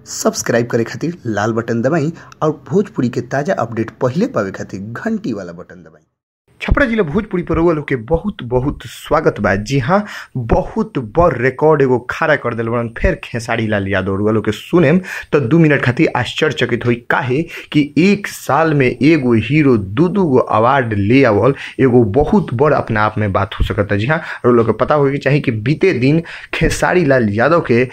Subscribe करे खातिर लाल button दबाई और भोजपुरी के ताजा अपडेट पहिले पावे खातिर घंटी वाला बटन दबाई। छपरा जिला भोजपुरी पर रउआ लोग के बहुत बहुत स्वागत बा। जी हाँ, बहुत बड़ रिकॉर्ड एगो खड़ा कर दिल बड़न फिर खेसारी लाल यादव। रउआ लोग के सुनेम तो 2 मिनट खातिर आश्चर्यचकित होई, काहे कि एक साल में एगो हीरो 2-2 गो अवार्ड ले आवल एगो बहुत बड़ अपना आप में बात हो सकता है। जी हाँ, रउआ लोग के पता होए के चाही कि बीते दिन खेसारी लाल यादव के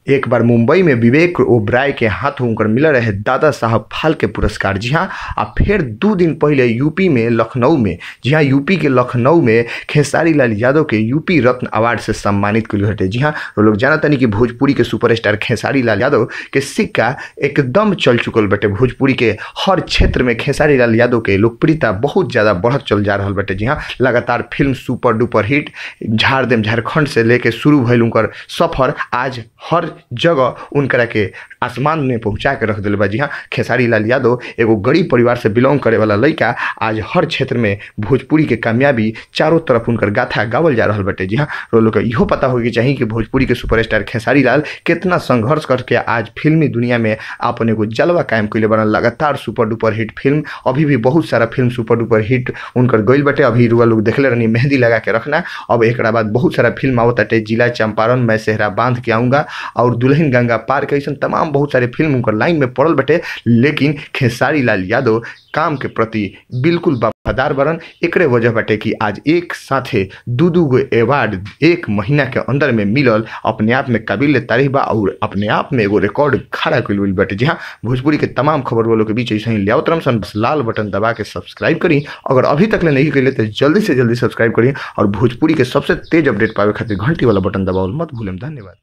एक बार मुंबई में विवेक ओबराय के हाथ उनकर मिल रहे दादा साहब फाल्के पुरस्कार। जी हाँ, आ फिर 2 दिन पहले यूपी में लखनऊ में, जी हाँ यूपी के लखनऊ में खेसारी लाल यादव के यूपी रत्न अवार्ड से सम्मानित कइल हटे। जी हाँ, लोग जानता नहीं कि भोजपुरी के सुपरस्टार खेसारी लाल यादव के सिक्का एकदम चल चुकल बटे। भोजपुरी के हर क्षेत्र में खेसारी लाल यादव के लोकप्रियता बहुत ज़्यादा बढ़त चल जा रहा बटे। जी हाँ, लगातार फिल्म सुपर डुपर हिट झाड़ देम झारखंड से लेके शुरू भइल उनकर सफर आज हर जगह उनकरा के आसमान में पहुंचा के रख दिल बा। जी हाँ, खेसारी लाल यादव एगो गरीब परिवार से बिलोंग करे वाला लड़का आज हर क्षेत्र में भोजपुरी के कामयाबी चारों तरफ उनकर गाथा गावल जा रहा बटे। जी हाँ, लोग के इहो पता होके चाही कि भोजपुरी के सुपरस्टार खेसारी लाल कितना संघर्ष करके आज फिल्मी दुनिया में अपन एगो जलवा कायम कइले बड़न। लगातार सुपर डुपर हिट फिल्म, अभी भी बहुत सारा फिल्म सुपर डुपर हिट उनकर गइल बटे। अभी रुआ लोग देखले रहनी मेहंदी लगा के रखना, अब एक बाद बहुत सारा फिल्म आवताटे, जिला चंपारण, मैं सेहरा बांध के आऊँगा और दुल्हन गंगा पार के, ऐसा तमाम बहुत सारे फिल्म उनकर लाइन में पड़ल बटे। लेकिन खेसारी लाल यादव काम के प्रति बिल्कुल वफादार बरन। एकरे वजह बटे कि आज एक साथे 2-2 गो अवार्ड एक महीना के अंदर में मिलल अपने आप में काबिल तारीफ बा और अपने आप में एगो रिकॉर्ड खड़ा कइल बटे। जी हाँ, भोजपुरी के तमाम खबर वालों के बीच ऐसे ही लियावत रहम सन। बस लाल बटन दबा के सब्सक्राइब करी, अगर अभी तक ले नहीं कइले तो जल्दी से जल्दी सब्सक्राइब करी और भोजपुरी के सबसे तेज अपडेट पावे खातिर घंटी वाला बटन दबावल मत भूलेम। धन्यवाद।